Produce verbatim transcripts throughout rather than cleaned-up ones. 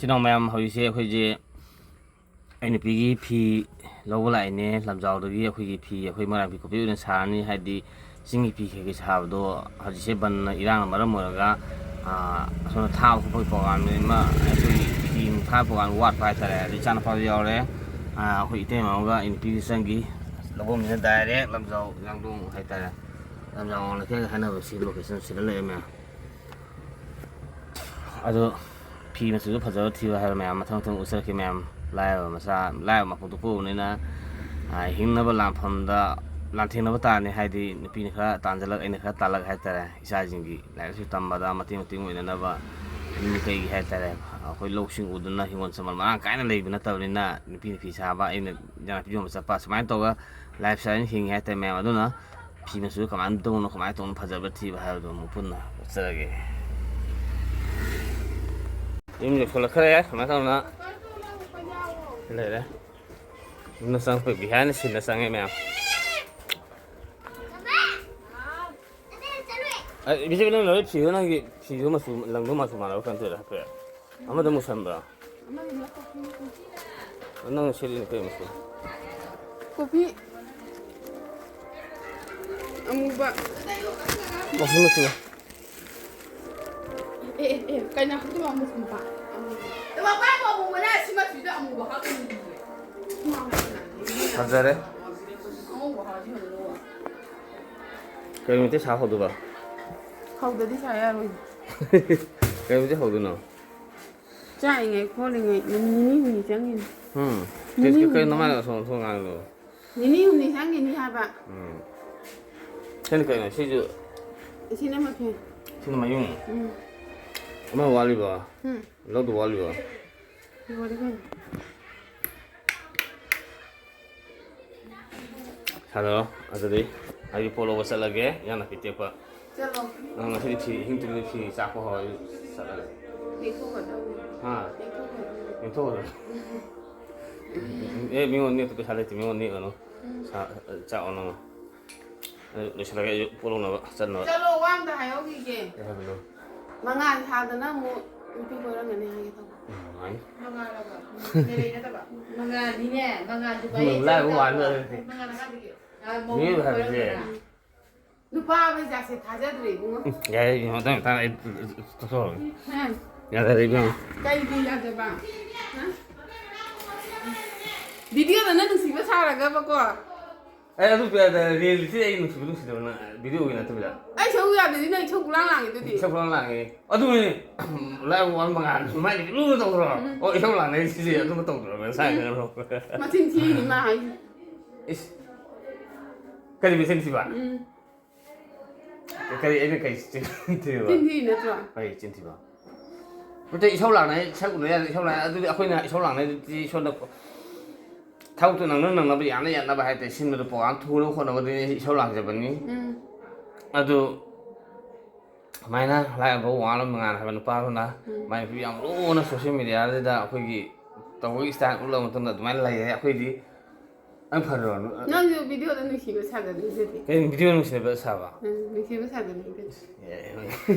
ꯏꯆꯤꯟ ꯏꯅꯥꯎ ꯃꯌꯥꯝ, ꯍꯧꯖꯤꯛꯁꯦ ꯑꯩꯈꯣꯏꯁꯦ ꯑꯩ ꯅꯨꯄꯤꯒꯤ ꯐꯤ ꯂꯧꯕ ꯂꯥꯛꯏꯅꯦ꯫ ꯂꯝꯖꯥꯎꯗꯒꯤ ꯑꯩꯈꯣꯏꯒꯤ ꯐꯤ, ꯑꯩꯈꯣꯏ ꯃꯣꯏꯔꯥꯡ ꯐꯤ ꯈꯣꯠꯄꯤ ꯑꯣꯏꯅ ꯁꯥꯔꯅꯤ꯫ ꯍꯥꯏꯗꯤ ꯆꯤꯡꯒꯤ ꯐꯤ ꯀꯩꯀꯩ ꯁꯥꯕꯗꯣ ꯍꯧꯖꯤꯛꯁꯦ ꯕꯟꯅ, ꯏꯔꯥꯡꯅ ꯃꯔꯝ ꯑꯣꯏꯔꯒ, ꯑꯥ, ꯑꯁꯣꯝꯗ ꯊꯥꯕ ꯈꯣꯠꯄꯒꯤ ꯄ꯭ꯔꯣꯒꯥꯝꯅꯤ ꯑꯃ, ꯑꯩꯈꯣꯏꯒꯤ ꯐꯤ ꯅꯨꯡ ꯊꯥꯕ ꯄ꯭ꯔꯣꯒꯥꯝ ꯋꯥꯠꯄ ꯍꯥꯏꯇꯥꯔꯦ꯫ ꯑꯗꯩ ꯏꯆꯥꯅꯨꯄꯥꯁꯨ ꯌꯥꯎꯔꯦ꯫ ꯑꯥ, ꯑꯩꯈꯣꯏ ꯏꯇꯩꯃ ꯑꯃꯒ ꯑꯩ ꯅꯨꯄꯤꯒꯤ ꯆꯪꯈꯤ꯫ ꯂꯧꯐꯝꯁꯤꯅ ꯗꯥꯏꯔꯦꯛ ꯂꯝꯖꯥꯎ ꯌꯥꯡꯗꯣꯡ ꯍꯥꯏꯇꯥꯔꯦ꯫ ꯂꯝꯖꯥꯎ ꯋꯥꯡꯂꯩꯀꯥꯏꯒ ꯍꯥꯏꯅꯕ ꯁꯤ ꯂꯣꯀꯦꯁꯟ ꯁꯤꯗ ꯂꯩꯔꯦ ꯃꯌꯥꯝ꯫ ꯑꯗꯣ ꯐꯤ ꯃꯆꯨꯗꯣ ꯐꯖꯕ ꯊꯤꯕ ꯍꯥꯏꯔꯣ ꯃꯌꯥꯝ, ꯃꯊꯪ ꯃꯊꯪ ꯎꯠꯆꯔꯛꯀꯦ ꯃꯌꯥꯝ꯫ ꯂꯥꯏꯔꯕ ꯃꯆꯥ, ꯂꯥꯏꯔꯕ ꯃꯄꯣꯛꯇ ꯄꯣꯛꯎꯕꯅꯤꯅ, ꯑꯥ, ꯍꯤꯡꯅꯕ ꯂꯥꯟꯐꯝꯗ ꯂꯥꯟꯊꯦꯡꯅꯕ ꯇꯥꯔꯅꯤ꯫ ꯍꯥꯏꯗꯤ ꯅꯨꯄꯤꯅ ꯈꯔ ꯇꯥꯟꯖꯜꯂꯛ, ꯑꯩꯅ ꯈꯔ ꯇꯥꯜꯂꯛ ꯍꯥꯏꯇꯥꯔꯦ꯫ ꯏꯆꯥꯁꯤꯡꯒꯤ ꯂꯥꯏꯔꯤꯛ ꯂꯥꯏꯁꯨ ꯇꯝꯕꯗ ꯃꯇꯦꯡ ꯃꯇꯦꯡ ꯑꯣꯏꯅꯅꯕ꯫ ꯃꯤ ꯀꯩꯒꯤ ꯍꯥꯏꯇꯥꯔꯦ, ꯑꯩꯈꯣꯏ ꯂꯧꯁꯤꯡ ꯎꯗꯅ ꯍꯤꯡꯒꯣꯜ ꯁꯝꯕꯜ ꯃꯔꯥꯡ ꯀꯥꯏꯅ ꯂꯩꯕ ꯅꯠꯇꯕꯅꯤꯅ, ꯅꯨꯄꯤꯅ ꯐꯤ ꯁꯥꯕ, ꯑꯩꯅ ꯏꯟꯖꯥꯡ ꯅꯥꯄꯤ ꯌꯣꯟꯕ ꯆꯠꯄ, ꯁꯨꯃꯥꯏꯅ ꯇꯧꯔꯒ life style ꯍꯤꯡꯉꯤ ꯍꯥꯏꯇꯥꯔꯦ ꯃꯌꯥꯝ꯫ ꯑꯗꯨꯅ ꯐꯤ ꯃꯆꯨ ꯀꯃꯥꯏꯅ ꯇꯧꯅꯣ, ꯀꯃꯥꯏꯅ ꯇꯧꯅꯣ ꯐꯖꯕ ꯊꯤꯕ ꯍꯥꯏꯕꯗꯣ ꯑꯃꯨꯛ ꯄꯨꯟꯅ ꯎꯠꯆꯔꯒꯦ꯫ ꯌꯨꯝ ꯌꯧꯁꯜꯂꯛꯈ꯭ꯔꯦ꯫ ꯀꯃꯥꯏꯅ ꯇꯧꯅ ꯂꯩꯔꯦ? ꯌꯨꯝꯗ ꯆꯪꯉꯛꯄꯩ behind the scene ꯗ ꯆꯪꯉꯦ ꯃꯌꯥꯝ꯫ ꯑ, ꯏꯕꯤꯆꯦ, ꯅꯪ ꯂꯣꯏ ꯐꯤꯗꯣ, ꯅꯪꯒꯤ ꯐꯤꯗꯣ ꯃꯆꯨ, ꯂꯪꯗꯣ ꯃꯆꯨ ꯃꯥꯟꯅꯕ ꯀꯩꯅꯣ ꯇꯧꯔꯤꯔꯥ ꯍꯥꯏꯐꯦꯠ? ꯑꯃꯗ ꯃꯨꯁꯟꯕ꯭ꯔꯥ? ꯑꯃꯗꯨꯅ ꯀꯣꯐꯤ ꯃꯆꯨ꯫ ꯅꯪ ꯁꯦꯠꯂꯤꯅ ꯀꯩ ꯃꯆꯨ? ꯀꯣꯐꯤ ꯑꯃꯨꯕ꯫ ꯀꯣꯐꯤ ꯃꯆꯨ꯫ ꯑꯦ, ꯑꯦ, ꯑꯦ, ꯀꯩꯅꯣ ꯍꯧꯖꯤꯛ ꯑꯃꯨꯕ ꯁꯨꯝꯕ꯫ ꯑꯃꯨꯕ꯫ ꯑꯦ, ꯃꯄꯥ ꯑꯃꯨꯕꯅ ꯁꯤ ꯃꯆꯨꯗ ꯑꯃꯨꯕ ꯍꯥꯞꯀꯅꯤꯌꯦ꯫ ꯐꯖꯔꯦ꯫ ꯑꯉꯧꯕ ꯍꯥꯞꯄꯗꯤ ꯐꯖꯗꯧꯕ꯫ ꯀꯩ ꯅꯨꯃꯤꯠꯇꯩ ꯁꯥ ꯍꯧꯗꯣꯏꯕ? ꯍꯧꯗꯗꯤ ꯁꯥ ꯌꯥꯔꯣꯏ꯫ ꯀꯩ ꯅꯨꯃꯤꯠꯇꯩ ꯍꯧꯗꯣꯏꯅꯣ? ꯆꯥꯛꯏꯉꯩ ꯈꯣꯠꯂꯤꯉꯩ ꯅꯨꯃꯤꯠ ꯅꯤꯅꯤ ꯍꯨꯝꯅꯤ ꯆꯪꯉꯤꯅꯦ꯫ ꯎꯝ꯫ ꯅꯤꯅꯤ ꯀꯩ, ꯀꯩ ꯍꯨꯝꯅꯤ ꯅꯃꯥꯏꯅ ꯆꯪꯉꯤ꯫ ꯑꯁꯣꯝ, ꯑꯁꯣꯝ ꯉꯥꯡꯉꯤꯗꯣ? ꯅꯤꯅꯤ ꯍꯨꯝꯅꯤ ꯆꯪꯈꯤꯅꯤ ꯍꯥꯏꯕ꯫ ꯎꯝ꯫ ꯁꯤꯅ ꯀꯩꯅꯣ? ꯁꯤꯁꯨ ꯁꯤꯅ ꯃꯐꯦꯟ꯫ ꯁꯤꯅ ꯃꯌꯨꯡ? ꯎꯝ꯫ ꯑꯃ ꯋꯥꯠꯂꯤꯕ? ꯎꯝ꯫ ꯂꯧꯗꯧ ꯋꯥꯠꯂꯤꯕ? ꯂꯣꯏꯔꯦ ꯀꯩꯅꯣ꯫ ꯁꯥꯟꯅꯔꯣ꯫ ꯑꯗꯨꯗꯤ ꯑꯩꯒꯤ ꯄꯣꯠ ꯂꯧꯕ ꯆꯠꯂꯒꯦ, ꯏꯟꯖꯥꯡ ꯅꯥꯄꯤ ꯇꯦꯛꯄ꯫ ꯆꯠꯂꯣ꯫ ꯅꯪ ꯉꯁꯤꯗꯤ ꯐꯤ, ꯑꯍꯤꯡ ꯇꯨꯝꯕꯗ ꯐꯤ ꯆꯥꯛꯄ ꯍꯧꯔ ꯑꯩ ꯆꯠꯂꯒꯦ꯫ ꯅꯦꯛꯊꯣꯛꯀꯗꯕꯅꯤ꯫ ꯍꯥ? ꯅꯦꯛꯊꯣꯛꯀꯗꯕꯅꯤ꯫ ꯅꯦꯛꯊꯣꯛꯀꯗꯕꯅꯤ? ꯑꯦ, ꯃꯤꯉꯣꯟ ꯅꯦꯛꯇ ꯄꯩꯁꯥ ꯂꯩꯇꯦ, ꯃꯤꯉꯣꯟ ꯅꯦꯛꯑꯅꯨ꯫ ꯎꯝ꯫ ꯁꯥ-, ꯆꯥꯛ ꯑꯣꯟꯅꯕ꯫ ꯑꯗꯨ ꯂꯣꯏꯁꯤꯜꯂꯒꯦ, ꯑꯩꯁꯨ ꯄꯣꯠ ꯂꯧꯅꯕ ꯆꯠꯅꯕ꯫ ꯆꯠꯂꯣ, ꯋꯥ ꯑꯝꯇ ꯍꯥꯏꯍꯧꯈꯤꯒꯦ꯫ ꯀꯩ ꯍꯥꯏꯕꯅꯣ? ꯃꯉꯥꯜ ꯁꯥꯗꯅ ꯑꯃꯨꯛ ꯅꯨꯄꯤ ꯀꯣꯏꯔꯝꯒꯅꯤ ꯍꯥꯏꯒꯦ ꯇꯧꯕ꯫ ꯃꯉꯥꯅꯤꯅꯦ, ꯃꯉꯥꯁꯨ ꯂꯥꯏꯕ ꯋꯥꯅꯤ꯫ ꯃꯤ ꯍꯥꯏꯕꯁꯦ꯫ ꯅꯨꯄꯥ ꯑꯃ ꯖꯥꯠꯁꯦ ꯊꯥꯖꯗ꯭ꯔꯦ ꯏꯕꯨꯡꯉꯣ꯫ ꯎꯝ, ꯌꯥꯔꯦ, ꯏꯕꯦꯝꯃ, ꯃꯊꯪ ꯃꯊꯪ ꯑꯩ ꯇꯣꯛꯊꯣꯛꯑꯒꯦ꯫ ꯍꯥ? ꯌꯥꯔꯦ, ꯏꯕꯦꯝꯃ꯫ ꯀꯩꯒꯤ ꯌꯥꯗꯕ? ꯍꯥ? ꯚꯤꯗꯤꯑꯣꯗ ꯅꯪ ꯅꯨꯡꯁꯤꯕ ꯁꯥꯔꯒꯕꯀꯣ꯫ ꯑꯩ ꯑꯗꯨ ꯔꯤꯌꯦꯂꯤꯇꯤ ꯑꯩ ꯅꯨꯡꯁꯤꯕ ꯅꯨꯡꯁꯤꯗꯕ ꯅꯪ ꯚꯤꯗꯤꯑꯣꯒꯤ ꯅꯠꯇꯕꯤꯗ꯫ ꯑꯩ ꯏꯁꯧ ꯌꯥꯗ꯭ꯔꯗꯤ ꯅꯪ ꯏꯁꯧ ꯄꯨꯂꯥꯡ ꯂꯥꯡꯉꯤꯗꯨꯗꯤ꯫ ꯏꯁꯧ ꯄꯨꯂꯥꯡ ꯂꯥꯡꯉꯦ꯫ ꯑꯗꯨꯅꯦ, ꯂꯥꯏꯕ ꯋꯥꯅꯤ ꯃꯉꯥꯜ ꯁꯨꯃꯥꯏꯅ ꯂꯨꯅ ꯇꯧꯗ꯭ꯔꯣ? ꯎꯝ꯫ ꯑꯣ, ꯏꯁꯧ ꯂꯥꯡꯅꯩ ꯁꯤꯁꯦ ꯑꯗꯨꯝ ꯇꯧꯗ꯭ꯔꯣ? ꯉꯁꯥꯏ ꯎꯝ꯫ ꯀꯩꯅꯣ꯫ ꯃꯆꯤꯟ ꯊꯤꯔꯤꯅꯤ ꯃꯥ ꯍꯥꯏꯁꯦ꯫ ꯏꯁ꯫ ꯀꯔꯤ ꯃꯆꯤꯟ ꯊꯤꯕ? ꯎꯝ꯫ ꯀꯔꯤ, ꯑꯩꯅ ꯀꯔꯤ ꯆꯤꯟ ꯊꯤꯕ? ꯆꯤꯟ ꯊꯤ ꯅꯠꯇ꯭ꯔꯣ? ꯀꯔꯤ ꯆꯤꯟ ꯊꯤꯕ? ꯅꯠꯇꯦ, ꯏꯁꯧ ꯂꯥꯡꯅꯩ, ꯁꯛ ꯎꯅ ꯌꯥꯗꯦ, ꯏꯁꯧ ꯂꯥꯡꯅꯩ꯫ ꯑꯗꯨꯗꯤ ꯑꯩꯈꯣꯏꯅ ꯏꯁꯧ ꯂꯥꯡꯅꯩꯗꯨꯗꯤ ꯁꯣꯝꯗ ꯊꯕꯛꯇꯣ ꯅꯪꯅ ꯅꯪꯅꯕ, ꯌꯥꯅ ꯌꯥꯅꯕ ꯍꯥꯏ ꯇꯥꯔꯦ, ꯁꯤꯟꯕꯗꯣ ꯄ꯭ꯔꯣꯒ꯭ꯔꯥꯝ ꯊꯨꯅꯕ ꯈꯣꯠꯅꯕꯗꯨꯅꯤ ꯏꯁꯧ ꯂꯥꯡꯖꯕꯅꯤ꯫ ꯎꯝ꯫ ꯑꯗꯨ ꯁꯨꯃꯥꯏꯅ ꯂꯥꯏꯔꯕ ꯋꯥꯡꯂꯕ ꯃꯉꯥꯜ ꯍꯥꯏꯕ ꯅꯨꯄꯥꯗꯨꯅ ꯎꯝ꯫ ꯃꯥꯏ ꯅꯨꯄꯤ ꯌꯥꯝ ꯂꯨꯅ ꯁꯣꯁꯤꯌꯦꯜ ꯃꯦꯗꯤꯌꯥꯁꯤꯗ ꯑꯩꯈꯣꯏꯒꯤ ꯇꯧꯕꯒꯤ ꯏꯁꯇꯥꯏꯜ ꯎꯠꯂꯕ ꯃꯇꯨꯡꯗ ꯑꯗꯨꯃꯥꯏꯅ ꯂꯩꯔꯦ꯫ ꯑꯩꯈꯣꯏꯗꯤ ꯅꯪ ꯐꯔꯣ? ꯅꯪꯁꯨ ꯚꯤꯗꯤꯑꯣꯗ ꯅꯨꯡꯁꯤꯕ ꯁꯥꯖꯅꯤꯡꯗꯨꯗꯤ꯫ ꯀꯩꯅꯣ ꯚꯤꯗꯤꯑꯣ ꯅꯨꯡꯁꯤꯅꯕ ꯁꯥꯕ? ꯎꯝ, ꯅꯨꯡꯁꯤꯕ ꯁꯥꯖꯅꯤꯡꯗꯨꯗꯤ꯫ ꯑꯦ,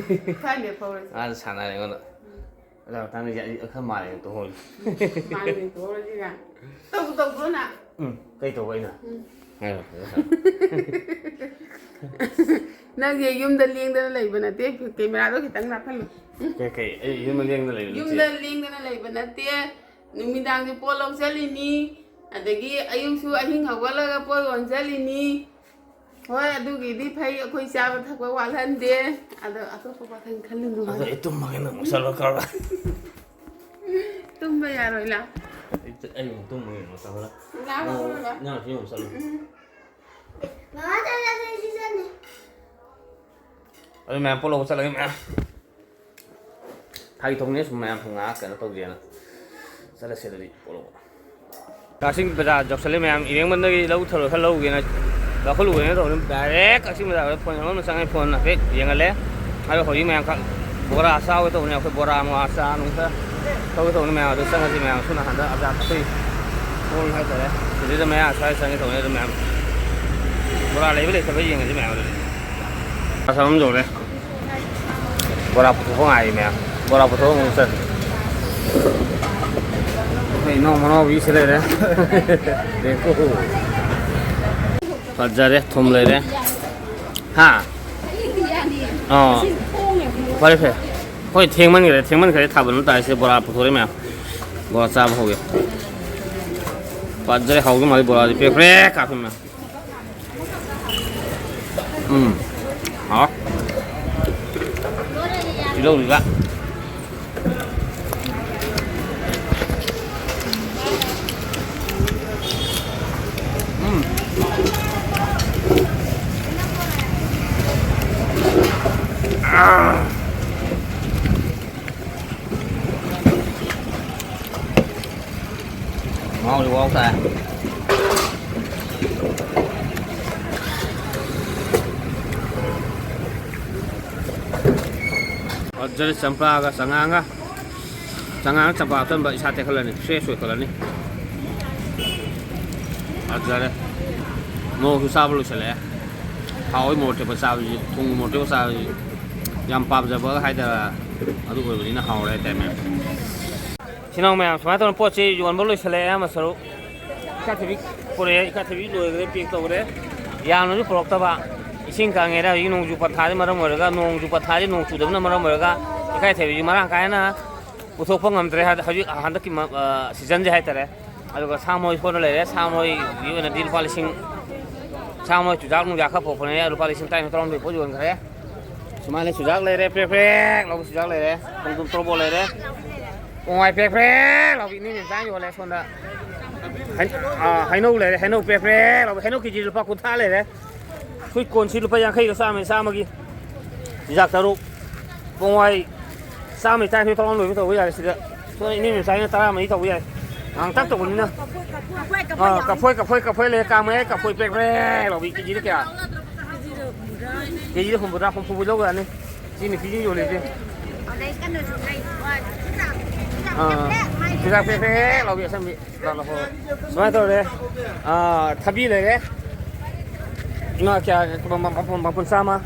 ꯊꯥꯏꯅ ꯐꯥꯎꯔꯁꯤ꯫ ꯃꯥꯁꯨ ꯁꯥꯟꯅꯔꯦ ꯑꯩꯉꯣꯟꯗ꯫ ꯑꯗꯣ ꯃꯊꯪꯗꯗꯤ ꯑꯩ ꯈꯔ ꯃꯥꯜꯂꯦ ꯇꯧꯍꯧꯔꯤ꯫ ꯃꯥꯜꯂꯦ ꯇꯧꯍꯧꯔꯁꯤ ꯀꯥꯏꯅ꯫ ꯇꯧꯕꯨ ꯇꯧꯕ꯭ꯔꯣ ꯅꯪ? ꯎꯝ, ꯀꯩ ꯇꯧꯕ ꯑꯩꯅ? ꯎꯝ꯫ ꯍꯥꯏꯔꯣ, ꯐꯖꯅ ꯁꯥꯔꯣ꯫ ꯅꯪꯁꯦ ꯌꯨꯝꯗ ꯂꯦꯡꯗꯅ ꯂꯩꯕ ꯅꯠꯇꯦ, ꯀꯦꯃꯦꯔꯥꯗꯣ ꯈꯤꯇꯪ ꯅꯥꯛꯍꯜꯂꯨ꯫ ꯀꯩ, ꯀꯩ? ꯑꯩ ꯌꯨꯝꯗ ꯂꯦꯡꯗꯅ ꯂꯩꯕ ꯅꯠꯇꯦ? ꯌꯨꯝꯗ ꯂꯦꯡꯗꯅ ꯂꯩꯕ ꯅꯠꯇꯦ, ꯅꯨꯃꯤꯗꯥꯡꯁꯦ ꯄꯣꯠ ꯂꯧ ꯆꯠꯂꯤꯅꯤ, ꯑꯗꯒꯤ ꯑꯌꯨꯛꯁꯨ ꯑꯍꯤꯡ ꯍꯧꯒꯠꯂꯒ ꯄꯣꯠ ꯌꯣꯟ ꯆꯠꯂꯤꯅꯤ꯫ ꯍꯣꯏ, ꯑꯗꯨꯒꯤꯗꯤ ꯐꯩ, ꯑꯩꯈꯣꯏ ꯆꯥꯕ ꯊꯛꯄ ꯋꯥꯠꯍꯟꯗꯦ꯫ ꯑꯗꯣ ꯑꯇꯣꯞꯄ ꯋꯥꯈꯜ ꯈꯜꯂꯨꯅꯨ꯫ ꯑꯗꯣ ꯑꯩ ꯇꯨꯝꯃꯒꯦ, ꯅꯪ ꯑꯃꯨꯛ ꯆꯠꯂꯣ, ꯀꯔꯕ? ꯇꯨꯝꯕ ꯌꯥꯔꯣꯏ, ꯂꯥꯎ꯫ ꯑꯩ ꯇꯨ-, ꯑꯩ ꯑꯃꯨꯛ ꯇꯨꯝꯃꯒꯦ, ꯑꯃꯨꯛ ꯆꯠꯂꯣ꯫ ꯂꯥꯎ, ꯂꯥꯎ, ꯂꯥꯎ꯫ ꯅꯪ ꯁꯤ ꯑꯃꯨꯛ ꯆꯠꯂꯣ꯫ ꯎꯝ꯫ ꯃꯃꯥ ꯆꯠꯂꯁꯦ, ꯁꯤ ꯆꯠꯅꯤ꯫ ꯑꯗꯨ ꯃꯌꯥꯝ ꯄꯣꯠ ꯂꯧꯕ ꯆꯠꯂꯒꯦ, ꯃꯌꯥꯝ꯫ ꯐꯥꯒꯤ ꯇꯧꯅꯦ ꯁꯨꯝ, ꯃꯌꯥꯝ ꯁꯨꯝ ꯉꯥꯏꯍꯥꯛ ꯀꯩꯅꯣ ꯇꯧꯒꯦꯅ꯫ ꯆꯠꯂꯁꯦ ꯑꯗꯨꯗꯤ, ꯄꯣꯠ ꯂꯧꯕ꯫ ꯀꯛꯆꯤꯡ ꯕꯖꯥꯔ ꯌꯧꯁꯜꯂꯦ ꯃꯌꯥꯝ, ꯏꯔꯦꯡꯕꯝꯗꯒꯤ ꯂꯧ ꯊꯔꯣꯏ ꯈꯔ ꯂꯧꯒꯦꯅ ꯂꯧꯈꯠꯂꯨꯕꯅꯦꯅ ꯇꯧꯕꯅꯤ꯫ ꯗꯥꯏꯔꯦꯛ ꯀꯛꯆꯤꯡ ꯕꯖꯥꯔꯗ ꯐꯣꯟ ꯌꯦꯡꯐꯝꯗ ꯆꯪꯉꯦ, ꯐꯣꯟ ꯍꯥꯏꯐꯦꯠ ꯌꯦꯡꯍꯜꯂꯦ꯫ ꯑꯗꯣ ꯍꯧꯖꯤꯛ ꯃꯌꯥꯝ ꯈꯛ ꯕꯣꯔꯥ ꯆꯥꯎꯒꯦ ꯇꯧꯕꯅꯦ, ꯑꯩꯈꯣꯏ ꯕꯣꯔꯥ ꯃꯣꯔꯥ ꯆꯥ ꯅꯨꯡ ꯈꯔ ꯇꯧꯒꯦ ꯇꯧꯕꯅꯤ ꯃꯌꯥꯝ꯫ ꯑꯗꯣ ꯆꯪꯉꯁꯤ ꯃꯌꯥꯝ, ꯁꯣꯝ ꯅꯥꯀꯟꯗ ꯑꯆꯥ ꯑꯩꯈꯣꯏ ꯍꯣꯜ ꯍꯥꯏꯇꯥꯔꯦ, ꯁꯤꯗꯩꯗ ꯃꯌꯥ ꯁ꯭ꯋꯥꯏꯗ ꯆꯪꯒꯦ ꯇꯧꯕꯅꯦ꯫ ꯑꯗꯣ ꯃꯌꯥꯝ ꯕꯣꯔꯥ ꯂꯩꯕ ꯂꯩꯇꯕ ꯌꯦꯡꯉꯁꯤ ꯃꯌꯥꯝ꯫ ꯑꯗꯨꯗꯤ ꯑꯁꯥꯝ ꯑꯃ ꯌꯧꯔꯦ꯫ ꯕꯣꯔꯥ ꯄꯨꯊꯣꯛꯄ ꯉꯥꯏꯔꯤ ꯃꯌꯥꯝ꯫ ꯕꯣꯔꯥ ꯄꯨꯊꯣꯛꯑ ꯑꯃꯨꯛ ꯆꯠ꯫ ꯏꯅꯥꯎ ꯃꯅꯥꯎꯕꯤꯁꯤ ꯂꯩꯔꯦ꯫ ꯂꯦꯡꯀꯣ꯫ ꯐꯖꯔꯦ, ꯊꯨꯝ ꯂꯩꯔꯦ꯫ ꯍꯥ? ꯑꯥ꯫ ꯐꯔꯦ, ꯐꯔꯦ꯫ ꯍꯣꯏ, ꯊꯦꯡꯃꯟꯈ꯭ꯔꯦ, ꯊꯦꯡꯃꯟꯈ꯭ꯔꯦ꯫ ꯊꯥꯕꯜ ꯑꯃ ꯇꯥꯔꯤꯁꯦ꯫ ꯕꯣꯔꯥ ꯄꯨꯊꯣꯔꯛꯑꯦ ꯃꯌꯥꯝ꯫ ꯕꯣꯔꯥ ꯆꯥꯕ ꯍꯧꯒꯦ꯫ ꯐꯖꯔꯦ, ꯍꯥꯎꯗꯧ ꯃꯥꯜꯂꯤ꯫ ꯕꯣꯔꯥꯁꯦ ꯄ꯭ꯔꯦꯛ ꯄ꯭ꯔꯦꯛ ꯀꯥꯞꯄꯤ ꯃꯌꯥꯝ꯫ ꯎꯝ꯫ ꯍꯥꯎ꯫ ꯇꯤꯜꯍꯧꯁꯤꯒ꯫ ꯎꯝ꯫ ꯑꯥ꯫ ꯃꯍꯥꯎꯗꯤ ꯋꯥꯎ ꯇꯥꯏ꯫ ꯐꯖꯔꯦ, ꯆꯝꯄ꯭ꯔꯥꯒ ꯆꯉꯥꯡꯒ꯫ ꯆꯉꯥꯡ ꯆꯝꯄ꯭ꯔꯥ ꯑꯆꯝꯕ ꯏꯁꯥ ꯇꯦꯛꯈꯠꯂꯅꯤ, fresh ꯑꯣꯏꯈꯠꯂꯅꯤ꯫ ꯐꯖꯔꯦ꯫ ꯃꯣꯔꯣꯛꯁꯨ ꯆꯥꯕ ꯂꯣꯏꯁꯤꯜꯂꯛꯑꯦ꯫ ꯍꯥꯎꯋꯤ ꯃꯣꯔꯣꯛ ꯇꯦꯛꯄ ꯆꯥꯕꯁꯤ, ꯊꯨꯝꯒꯤ ꯃꯣꯔꯣꯛ ꯇꯦꯛꯄ ꯆꯥꯕꯁꯤ꯫ ꯌꯥꯝ ꯄꯥꯝꯖꯕ ꯍꯥꯏꯇꯥꯔꯦ, ꯑꯗꯨ ꯑꯣꯏꯕꯅꯤꯅ ꯍꯥꯎꯔꯦ ꯍꯥꯏꯇꯥꯔꯦ ꯃꯌꯥꯝ꯫ ꯏꯆꯤꯟ ꯏꯅꯥꯎ ꯃꯌꯥꯝ, ꯁꯨꯃꯥꯏꯅ ꯇꯧꯅ ꯄꯣꯠꯁꯤ ꯌꯣꯟꯕ ꯂꯣꯏꯁꯤꯜꯂꯛꯑꯦ ꯑꯌꯥꯝꯕ ꯁꯔꯨꯛ꯫ ꯏꯀꯥꯏꯊꯕꯤ ꯄꯨꯔꯛꯑꯦ, ꯏꯀꯥꯏꯊꯕꯤ ꯂꯣꯏꯈ꯭ꯔꯦ, pack ꯇꯧꯈ꯭ꯔꯦ꯫ ꯌꯥꯝꯅꯁꯨ ꯄꯨꯔꯛꯇꯕ, ꯏꯁꯤꯡ ꯀꯪꯉꯦꯅ ꯍꯧꯖꯤꯛ ꯅꯣꯡꯖꯨ ꯄꯟꯊꯥꯁꯤ ꯃꯔꯝ ꯑꯣꯏꯔꯒ, ꯅꯣꯡꯖꯨ ꯄꯟꯊꯥꯁꯤ ꯅꯣꯡ ꯆꯨꯗꯕꯅ ꯃꯔꯝ ꯑꯣꯏꯔꯒ ꯏꯀꯥꯏꯊꯕꯤꯁꯤ ꯃꯔꯥꯡ ꯀꯥꯏꯅ ꯄꯨꯊꯣꯛꯄ ꯉꯝꯗ꯭ꯔꯦ꯫ ꯍꯥꯏꯗꯤ ꯍꯧꯖꯤꯛ ꯍꯟꯗꯛꯀꯤ ꯃ-, ꯑ, season ꯁꯦ ꯍꯥꯏꯇꯥꯔꯦ꯫ ꯑꯗꯨꯒ ꯁꯥ ꯃꯔꯣꯏ ꯁꯣꯟꯗ ꯂꯩꯔꯦ꯫ ꯁꯥ ꯃꯔꯣꯏꯒꯤ ꯑꯣꯏꯅꯗꯤ ꯂꯨꯄꯥ ꯂꯤꯁꯤꯡ, ꯁꯥ ꯃꯔꯣꯏ ꯆꯨꯖꯥꯛ ꯅꯨꯡꯖꯥꯛ ꯈꯔ ꯄꯨꯔꯛꯄꯅꯦ, ꯂꯨꯄꯥ ꯂꯤꯁꯤꯡ ꯇꯔꯥꯅꯤꯊꯣꯏ ꯇꯔꯥꯍꯨꯝꯗꯣꯏ ꯄꯣꯠ ꯌꯣꯟꯈ꯭ꯔꯦ꯫ ꯁꯨꯃꯥꯏꯅ ꯆꯨꯖꯥꯛ ꯂꯩꯔꯦ, ꯄ꯭ꯔꯦꯛ ꯄ꯭ꯔꯦꯛ ꯂꯥꯎꯕ ꯆꯨꯖꯥꯛ ꯂꯩꯔꯦ, ꯈꯣꯡꯗ꯭ꯔꯨꯝ ꯇꯣꯔꯕꯣꯠ ꯂꯩꯔꯦ, ꯄꯣꯡꯍꯋꯥꯏ ꯄ꯭ꯔꯦꯛ ꯄ꯭ꯔꯦꯛ ꯂꯥꯎꯕꯤ ꯏꯅꯦ ꯃꯦꯝꯆꯥꯅ ꯌꯣꯜꯂꯦ꯫ ꯁꯣꯝꯗ ꯍꯩ-, ꯑꯥ, ꯍꯩꯅꯧ ꯂꯩꯔꯦ, ꯍꯩꯅꯧ ꯄ꯭ꯔꯦꯛ ꯄ꯭ꯔꯦꯛ ꯂꯥꯎꯕꯤ, ꯍꯩꯅꯧ ꯀꯦ ꯖꯤ ꯂꯨꯄꯥ ꯀꯨꯟꯊ꯭ꯔꯥ ꯂꯩꯔꯦ꯫ ꯁ꯭ꯋꯤꯠ ꯀꯣꯔꯟꯁꯤ ꯂꯨꯄꯥ ꯌꯥꯡꯈꯩꯒ ꯆꯥꯝꯃ, ꯆꯥꯝꯃꯒꯤ ꯆꯨꯖꯥꯛ ꯇꯔꯨꯛ, ꯄꯣꯡꯍꯋꯥꯏ ꯆꯥꯝꯃꯩ ꯇꯔꯥꯅꯤꯊꯣꯏ ꯇꯔꯥꯍꯨꯝꯗꯣꯏ ꯇꯧꯕ ꯌꯥꯔꯦ ꯁꯤꯗ꯫ ꯁꯣꯝꯗ ꯏꯅꯦ ꯃꯦꯝꯆꯥꯅ ꯇꯔꯥꯃꯔꯤ ꯇꯧꯕ ꯌꯥꯏ꯫ ꯉꯥꯡꯇꯛ ꯇꯧꯕꯅꯤꯅ꯫ ꯑꯥ, ꯀꯐꯣꯏ, ꯀꯐꯣꯏ, ꯀꯐꯣꯏ ꯂꯩ, ꯀꯥꯡ ꯃꯌꯥꯏ ꯀꯐꯣꯏ ꯄ꯭ꯔꯦꯛ ꯄ꯭ꯔꯦꯛ ꯂꯥꯎꯕꯤ ꯀꯦ ꯖꯤꯗ ꯀꯌꯥ? ꯀꯦ ꯖꯤꯗ ꯍꯨꯝꯐꯨꯇꯔꯥ, ꯍꯨꯝꯐꯨ ꯂꯧꯒ꯭ꯔꯅꯤ꯫ ꯁꯤ ꯅꯨꯄꯤꯁꯤꯡ ꯌꯣꯜꯂꯤꯁꯦ꯫ ꯑꯥ, ꯆꯨꯖꯥꯛ ꯄ꯭ꯔꯦꯛ ꯄ꯭ꯔꯦꯛ ꯂꯥꯎꯕꯤ ꯑꯁꯪꯕꯤ꯫ ꯂꯥꯛ, ꯂꯥꯛ, ꯍꯣꯏ꯫ ꯁꯨꯃꯥꯏꯅ ꯇꯧꯔꯦ꯫ ꯑꯥ, ꯊꯕꯤ ꯂꯩꯔꯦ꯫ ꯏꯃꯥ ꯀꯌꯥ? ꯃ-, ꯃ-, ꯃꯄꯨꯟ, ꯃꯄꯨꯟ ꯆꯥꯝꯃ꯫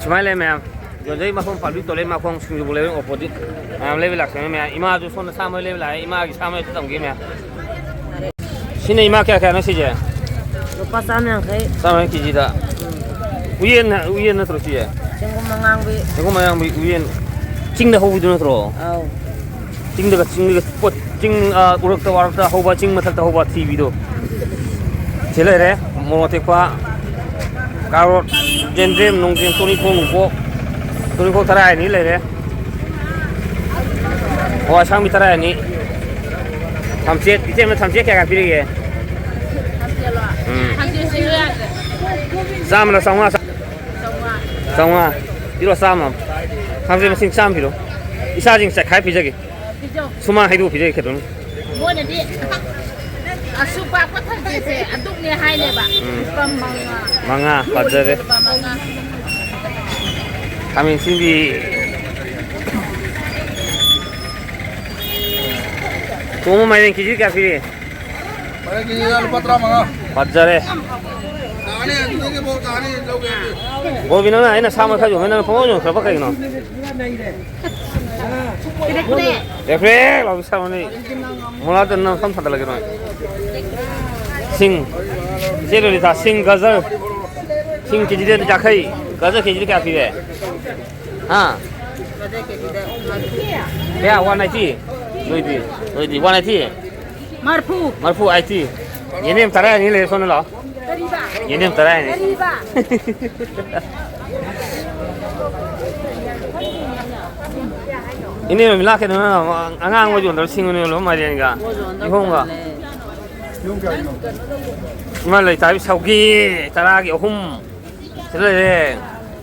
ꯁꯨꯃꯥꯏꯅ ꯂꯩ ꯃꯌꯥꯝ꯫ ꯌꯣꯟꯖꯩ ꯃꯐꯝ ꯄꯥꯝꯕꯤ ꯇꯣꯂꯦ ꯃꯈꯣꯡ ꯁꯤꯡꯖꯨꯕꯨ ꯂꯩꯕ ꯑꯣꯄꯣꯖꯤꯠ ꯃꯌꯥꯝ ꯂꯩꯕ ꯂꯥꯛꯁꯦ ꯃꯌꯥꯝ꯫ ꯏꯃꯥꯁꯨ ꯁꯣꯝꯗ ꯆꯥꯝꯃ ꯂꯩꯕ ꯂꯥꯛꯑꯦ꯫ ꯏꯃꯥꯒꯤ ꯆꯥꯝꯃ ꯍꯦꯛꯇ ꯇꯝꯒꯦ ꯃꯌꯥꯝ꯫ ꯁꯤꯅ ꯏꯃꯥ ꯀꯌꯥ ꯀꯌꯥꯅꯣ ꯁꯤꯁꯦ? ꯂꯨꯄꯥ ꯆꯥꯝ ꯌꯥꯡꯈꯩ꯫ ꯆꯥꯝ ꯌꯥꯡꯈꯩ ꯀꯦꯖꯤꯗ꯫ ꯎꯌꯦꯟ, ꯎꯌꯦꯟ ꯅꯠꯇ꯭ꯔꯣ ꯁꯤꯁꯦ? ꯆꯦꯡꯒꯨꯝ ꯑꯉꯥꯡꯕꯤ꯫ ꯆꯦꯡꯒꯨꯝ ꯑꯉꯥꯡꯕꯤ ꯎꯌꯦꯟ꯫ ꯆꯤꯡꯗ ꯍꯧꯕꯤꯗꯨ ꯅꯠꯇ꯭ꯔꯣ? ꯑꯧ꯫ ꯆꯤꯡꯗꯒ, ꯆꯤꯡꯗꯒ ꯄꯣꯠ, ꯆꯤꯡ, ꯑ, ꯎꯔꯛꯇ ꯋꯥꯔꯛꯇ ꯍꯧꯕ, ꯆꯤꯡ ꯃꯊꯛꯇ ꯍꯧꯕ ꯊꯤꯕꯤꯗꯣ꯫ ꯁꯤ ꯂꯩꯔꯦ꯫ ꯃꯣꯔꯣꯛ ꯑꯇꯦꯛꯄ, ꯀꯥꯔꯣꯠ, ꯌꯦꯟꯗ꯭ꯔꯦꯝ, ꯅꯨꯡꯗ꯭ꯔꯦꯝ, ꯇꯣꯅꯤꯡꯈꯣꯛ, ꯅꯨꯡꯀꯣꯛ, ꯇꯣꯅꯤꯡꯈꯣꯛ ꯇꯔꯥ ꯑꯅꯤ ꯂꯩꯔꯦ꯫ ꯍꯋꯥꯏ ꯑꯁꯥꯡꯕꯤ ꯇꯔꯥ ꯑꯅꯤ꯫ ꯊꯝꯆꯦꯠ, ꯏꯆꯦ ꯑꯃ ꯊꯝꯆꯦꯠ ꯀꯌꯥ ꯀꯌꯥ ꯄꯤꯔꯤꯒꯦ? ꯎꯝ꯫ ꯆꯥꯝꯃꯅ ꯆꯥꯝꯃꯉꯥ꯫ ꯆꯥꯝꯃꯉꯥ꯫ ꯄꯤꯔꯣ ꯆꯥꯝꯃ꯫ ꯊꯝꯆꯦꯠ ꯃꯁꯤꯡ ꯆꯥꯝꯃ ꯄꯤꯔꯣ꯫ ꯏꯆꯥꯁꯤꯡ ꯆꯥꯏꯈꯥꯏ ꯄꯤꯖꯒꯦ꯫ ꯁꯨꯃꯥꯡ ꯍꯩꯗꯣꯛꯄꯤꯔꯒꯦ ꯈꯤꯇꯪ꯫ ꯃꯣꯏꯅꯗꯤ ꯑꯁꯨꯛ ꯄꯥꯛꯄ ꯊꯝꯆꯦꯠꯁꯦ ꯑꯗꯨꯛꯅꯦ ꯍꯥꯏꯅꯦꯕ꯫ ꯎꯝ꯫ ꯂꯨꯄꯥ ꯃꯉꯥ꯫ ꯃꯉꯥ, ꯐꯖꯔꯦ꯫ ꯂꯨꯄꯥ ꯃꯉꯥ꯫ ꯈꯥꯃꯦꯟ ꯑꯁꯤꯟꯕꯤ꯫ ꯇꯣꯝꯕ, ꯃꯥꯏꯔꯦꯟ ꯀꯦꯖꯤ ꯀꯌꯥ ꯄꯤꯔꯤ? ꯃꯥꯏꯔꯦꯟ ꯀꯦꯖꯤꯗ ꯂꯨꯄꯥ ꯇꯔꯥꯃꯉꯥ꯫ ꯐꯖꯔꯦ꯫ ꯇꯥꯅꯤ, ꯑꯗꯨꯗꯒꯤ ꯑꯃꯨꯛ ꯇꯥꯅꯤ, ꯂꯧꯒꯦ ꯍꯥꯏꯔꯗꯤ꯫ ꯒꯣꯕꯤꯟꯗꯅ ꯑꯩꯅ ꯁꯥ ꯃꯈꯥ ꯌꯣꯟꯕ ꯅꯪꯅ ꯄꯪꯌꯣꯟ ꯌꯣꯟꯈ꯭ꯔꯕ ꯀꯩꯒꯤꯅꯣ? ꯄ꯭ꯔꯦꯛ ꯄ꯭ꯔꯦꯛ ꯂꯥꯎꯕꯤ ꯁꯥꯕꯅꯤ꯫ ꯃꯣꯂꯥꯗ ꯅꯪ ꯁꯝ ꯊꯥꯗꯠꯂꯒꯦ ꯅꯣꯏ꯫ ꯁꯤꯡ꯫ ꯏꯆꯦ ꯂꯣꯂꯤꯇꯥ, ꯁꯤꯡ, ꯒꯖꯔ꯫ ꯁꯤꯡ ꯀꯦꯖꯤꯗ ꯌꯥꯡꯈꯩ꯫ ꯒꯖꯔ ꯀꯦꯖꯤꯗ ꯀꯌꯥ ꯄꯤꯔꯦ? ꯍꯥ? ꯀꯌꯥ? One eighty? ꯅꯣꯏꯗꯤ? ꯅꯣꯏꯗꯤ ꯋꯥꯟ ꯑꯥꯏꯇꯤ? ꯃꯔꯐꯨ꯫ ꯃꯔꯐꯨ ꯑꯥꯏꯇꯤ꯫ ꯌꯦꯅꯦꯝ ꯇꯔꯥ ꯑꯅꯤ ꯂꯩꯔꯦ, ꯁꯣꯝꯗ ꯂꯥꯛꯑꯣ꯫ ꯀꯔꯤꯕ? ꯌꯦꯅꯦꯝ ꯇꯔꯥ ꯑꯅꯤ꯫ ꯀꯔꯤꯕ? ꯏꯅꯦ ꯔꯣꯃꯤꯂꯥ, ꯀꯩꯅꯣ, ꯑꯉꯥꯡꯕ ꯌꯣꯟꯗ꯭ꯔꯣ? ꯁꯤꯡ ꯑꯣꯏꯅ ꯌꯣꯜꯂꯣ, ꯃꯥꯏꯔꯦꯟꯒ ꯀꯤꯍꯣꯝꯒ꯫ ꯏꯃꯥ ꯂꯩꯇꯥꯕꯤ ꯁꯧꯒꯤ ꯇꯔꯥꯒꯤ ꯑꯍꯨꯝ꯫ ꯁꯤꯗ ꯂꯩꯔꯦ꯫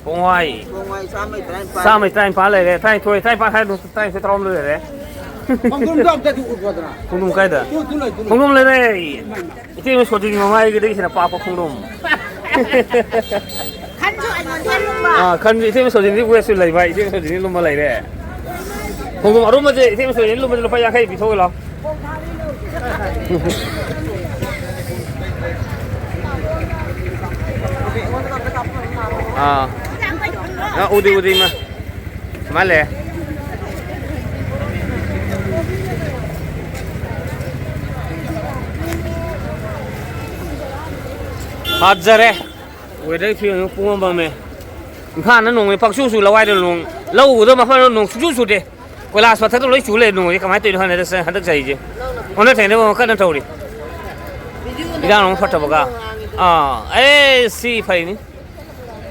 ꯄꯣꯡꯍꯋꯥꯏ꯫ ꯄꯣꯡꯍꯋꯥꯏ ꯆꯥꯝꯃꯩ ꯇꯔꯥꯅꯤꯄꯥꯟ꯫ ꯆꯥꯝꯃꯩ ꯇꯔꯥꯅꯤꯄꯥꯟ ꯂꯩꯔꯦ꯫ ꯇꯔꯥꯅꯤꯊꯣꯏ, ꯇꯔꯥꯅꯤꯄꯥꯟ ꯍꯥꯏꯗꯣ ꯇꯔꯥꯅꯤꯊꯣꯏ ꯇꯔꯥꯍꯨꯝꯗꯣꯏ ꯂꯩꯔꯦ꯫ ꯈꯣꯡꯗ꯭ꯔꯨꯝꯗꯣ ꯑꯝꯇꯗꯤ ꯎꯠꯂꯣꯗꯅ꯫ ꯈꯣꯡꯗ꯭ꯔꯨꯝ ꯀꯥꯏꯗ? ꯇꯨ, ꯇꯨ ꯂꯩ, ꯇꯨ ꯂꯩ꯫ ꯈꯣꯡꯗ꯭ꯔꯨꯝ ꯂꯩꯔꯦ꯫ ꯏꯃꯥ, ꯏꯃꯥ꯫ ꯏꯇꯩꯃ ꯁꯣꯇꯤꯒꯤ ꯃꯃꯥꯏꯒꯤꯗꯒꯤ ꯍꯦꯟꯅ ꯄꯥꯛꯄ ꯈꯣꯡꯗ꯭ꯔꯨꯝ꯫ ꯈꯟꯁꯨ ꯑꯩꯉꯣꯟꯗ ꯂꯨꯝꯕ꯫ ꯑꯥ, ꯈꯟꯁꯨ ꯏꯇꯩꯃ ꯁꯣꯇꯤꯗꯤ ꯋꯦꯠꯁꯨ ꯂꯩꯕ, ꯏꯇꯩꯃ ꯁꯣꯇꯤꯗꯤ ꯂꯨꯝꯕ ꯂꯩꯔꯦ꯫ ꯈꯣꯡꯗ꯭ꯔꯨꯝ ꯑꯔꯨꯝꯕꯁꯦ, ꯏꯇꯩꯃ ꯁꯣꯇꯤꯗꯤ ꯂꯨꯝꯕꯁꯦ ꯂꯨꯄꯥ ꯌꯥꯡꯈꯩ ꯄꯤꯊꯣꯛꯑ ꯂꯥꯎ꯫ ꯑꯥ꯫ ꯑ, ꯎꯗꯤ, ꯎꯗꯤ, ꯏꯃꯥ꯫ ꯃꯥ ꯂꯩꯔꯦ꯫ ꯐꯖꯔꯦ꯫ Weather ꯐꯤꯕꯝ ꯄꯨꯡ ꯑꯃ ꯄꯥꯝꯃꯦ꯫ ꯏꯝꯐꯥꯜꯗ ꯅꯣꯡꯃꯩ ꯄꯪꯆꯨ ꯆꯨ, ꯂꯋꯥꯏꯗ ꯅꯣꯡ, ꯂꯧ ꯎꯒꯗꯕ ꯃꯐꯝꯗ ꯅꯣꯡ ꯁꯨꯡꯆꯨ ꯆꯨꯗꯦ꯫ ꯀꯣꯏꯂꯥꯁ ꯃꯊꯛꯇ ꯂꯣꯏ ꯆꯨ ꯂꯩ ꯅꯣꯡꯁꯦ꯫ ꯀꯃꯥꯏꯅ ꯇꯧꯔꯤꯅꯣ ꯈꯪꯗꯦ ꯍꯟꯗꯛ ꯆ-, ꯍꯟꯗꯛ ꯆꯍꯤꯁꯦ? ꯑꯣꯟꯅ ꯇꯩꯅꯕ ꯑꯃ ꯀꯟꯅ ꯇꯧꯔꯤ꯫ ꯏꯔꯥꯡ ꯑꯃ ꯐꯠꯇꯕꯒ꯫ ꯑꯥ, ꯑꯦ, ꯁꯤ ꯐꯩꯅꯤ꯫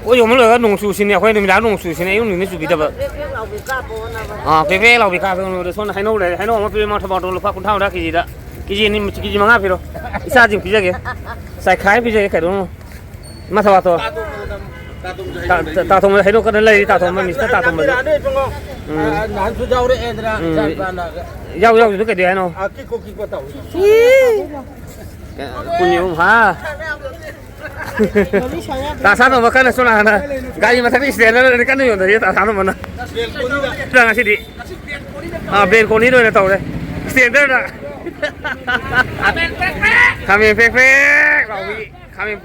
ꯑꯣ, ꯌꯣꯟꯕ ꯂꯣꯏꯔꯒ ꯅꯣꯡ ꯆꯨꯁꯤꯅꯦ, ꯑꯩꯈꯣꯏ ꯅꯨꯃꯤꯗꯥꯡ ꯅꯣꯡ ꯆꯨꯁꯤꯅꯦ, ꯑꯌꯨꯛ ꯅꯨꯡꯊꯤꯟꯗꯤ ꯆꯨꯕꯤꯗꯕ꯫ ꯄꯦꯛ ꯄꯦꯛ ꯂꯥꯎꯕꯤ ꯀꯥꯞꯄꯣꯅ꯫ ꯑꯥ, ꯄꯦꯛ ꯄꯦꯛ ꯂꯥꯎꯕꯤ ꯀꯥꯞꯄꯦ꯫ ꯁꯣꯝꯗ ꯍꯩꯅꯧ ꯂꯩꯔꯦ, ꯍꯩꯅꯧ ꯑꯃ ꯄꯤꯔꯦ, ꯃꯥ ꯊꯧꯕꯥꯜꯗꯣ ꯂꯨꯄꯥ ꯀꯨꯟꯊ꯭ꯔꯥ ꯀꯦꯖꯤꯗ꯫ ꯀꯦꯖꯤ ꯑꯅꯤ, ꯀꯦꯖꯤ ꯃꯉꯥ ꯄꯤꯔꯣ꯫ ꯏꯆꯥꯁꯤꯡ ꯄꯤꯖꯒꯦ꯫ ꯆꯥꯏꯈꯥꯏ ꯄꯤꯖꯒꯦ ꯀꯩꯗꯧꯅꯣ꯫ ꯃꯥ ꯊꯧꯕꯥꯜꯗꯣ꯫ ꯇꯥ-, ꯇꯥ-, ꯇꯥꯇꯣꯝꯕ ꯍꯩꯅꯧ ꯀꯟꯅ ꯂꯩꯔꯤ, ꯇꯥꯇꯣꯝꯕ, ꯃꯤꯁꯇꯔ ꯇꯥꯇꯣꯝꯕꯗꯣ꯫ ꯎꯝ꯫ ꯑ, ꯅꯍꯥꯟꯁꯨ ꯌꯥꯎꯔꯛꯑꯦꯗꯅ, ꯎꯝ꯫ ꯏꯆꯥ ꯅꯨꯄꯥꯅ꯫ ꯌꯥꯎ, ꯌꯥꯎꯗꯨꯗ ꯀꯩꯗꯧ ꯍꯥꯏꯅꯣ? ꯑ, ꯀꯤꯛꯀꯣ, ꯀꯤꯛꯀꯣ ꯇꯧ꯫ ꯏ! ꯀꯨꯟ ꯑꯍꯨꯝ, ꯍꯥ? ꯇꯥ ꯁꯥꯟꯅꯕ ꯀꯟꯅ ꯁꯣꯝ ꯅꯥꯀꯟꯗ ꯒꯥꯔꯤ ꯃꯊꯛꯇ ꯏꯁꯇꯦꯟꯗꯔꯗꯅꯤ ꯀꯟꯅ ꯌꯣꯟꯊꯔꯤ ꯇꯥ ꯁꯥꯟꯅꯕꯅ꯫ ꯉꯁꯤꯗꯤ, ꯑꯥ, ꯕꯦꯜꯀꯣꯅꯤꯗ ꯑꯣꯏꯅ ꯇꯧꯔꯦ꯫ ꯏꯁꯇꯦꯟꯗꯔꯗ꯫ ꯈꯥꯃꯦꯟ ꯄꯦꯛ ꯄꯦꯛ ꯂꯥꯎꯕꯤ꯫ ꯈꯥꯃꯦꯟ,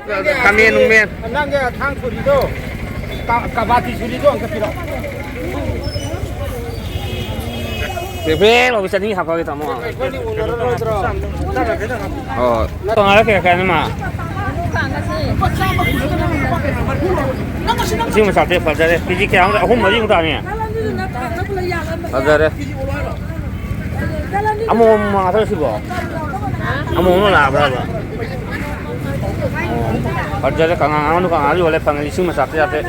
ꯈꯥꯃꯦꯟ ꯅꯨꯡꯃꯦꯟ꯫ ꯅꯪꯒꯤ ꯊꯥꯡ ꯁꯨꯔꯤꯗꯣ, ꯀ-, ꯀꯕꯥꯇꯤ ꯁꯨꯔꯤꯗꯣ ꯑꯝꯇ ꯄꯤꯔꯛꯑꯣ꯫ ꯄꯦꯛ ꯄꯦꯛ ꯂꯥꯎꯕꯤ ꯆꯅꯤ ꯍꯥꯞꯄꯒꯦ, ꯇꯥꯃꯣ꯫ ꯑꯩꯈꯣꯏꯅꯤ ꯎꯅꯔꯔꯣꯏꯗ꯭ꯔꯣ? ꯍꯣꯏ, ꯍꯣꯏ꯫ ꯇꯣꯉꯥꯜꯂꯦ ꯀꯌꯥ ꯀꯌꯥꯅꯣ ꯃꯥ? ꯂꯤꯁꯤꯡ ꯑꯃ ꯆꯥꯇ꯭ꯔꯦꯠ ꯐꯖꯔꯦ꯫ ꯀꯦꯖꯤ ꯀꯌꯥꯃꯨꯛ, ꯑꯍꯨꯝ ꯃꯔꯤꯃꯨꯛ ꯇꯥꯅꯤ꯫ ꯐꯖꯔꯦ꯫ ꯑꯃꯣꯝ ꯉꯥꯛꯇꯔꯣ ꯁꯤꯕꯣ? ꯑꯃꯣꯝ ꯑꯃ ꯂꯥꯛꯑꯕ꯭ꯔꯕ? ꯑꯣ꯫ ꯐꯖꯔꯦ, ꯀꯪꯉꯥ ꯉꯥꯅꯨ ꯀꯪꯉꯥ ꯌꯣꯜꯂꯦ, ꯐꯪꯉꯦ ꯂꯤꯁꯤꯡ ꯑꯃ ꯆꯥꯇ꯭ꯔꯦꯠ ꯌꯥꯇꯦ꯫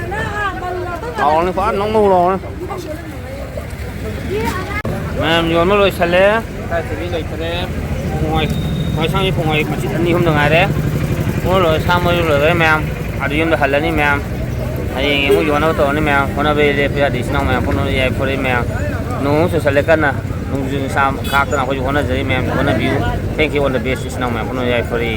ꯍꯥꯎꯔꯅꯤ, ꯐꯖꯅ ꯅꯧ ꯅꯧ ꯂꯥꯎꯔꯅꯤ꯫ ꯃꯌꯥꯝ ꯌꯣꯟꯕ ꯂꯣꯏꯁꯜꯂꯦ꯫ ꯀꯥꯏꯗꯒꯤ ꯂꯩꯇ꯭ꯔꯦ꯫ ꯄꯨꯡꯍꯣꯏ, ꯍꯋꯥꯏ ꯑꯁꯥꯡꯕꯤ ꯄꯨꯡꯍꯣꯏ ꯃꯆꯤꯠ ꯑꯅꯤ ꯑꯍꯨꯝꯗ ꯉꯥꯏꯔꯦ꯫ ꯄꯨꯡꯂꯣꯏ ꯂꯣꯏꯔꯦ, ꯁꯥ ꯃꯔꯣꯏ ꯂꯣꯏꯈ꯭ꯔꯦ ꯃꯌꯥꯝ꯫ ꯑꯗꯨ ꯌꯨꯝꯗ ꯍꯜꯂꯅꯤ ꯃꯌꯥꯝ꯫ ꯍꯌꯦꯡ ꯑꯃꯨꯛ ꯌꯣꯟꯅꯕ ꯇꯧꯔꯅꯤ ꯃꯌꯥꯝ꯫ ꯍꯣꯠꯅꯕ ꯂꯦꯞꯄ ꯌꯥꯗꯦ ꯏꯆꯤꯟ ꯏꯅꯥꯎ ꯃꯌꯥꯝ, ꯍꯣꯠꯅꯕ ꯌꯥꯏꯐꯔꯦ ꯃꯌꯥꯝ꯫ ꯅꯣꯡ ꯑꯃꯨꯛ ꯆꯨꯁꯜꯂꯦ ꯀꯟꯅ꯫ ꯅꯣꯡꯖꯨ ꯅꯨꯡꯁꯥ ꯈꯥꯛꯇꯅ ꯑꯩꯈꯣꯏꯁꯨ ꯍꯣꯠꯅꯖꯔꯤ ꯃꯌꯥꯝꯁꯨ ꯍꯣꯠꯅꯕꯤꯌꯨ꯫ Thank you, all the best ꯏꯆꯤꯟ ꯏꯅꯥꯎ ꯃꯌꯥꯝ, ꯍꯣꯠꯅꯕ ꯌꯥꯏꯐꯔꯦ꯫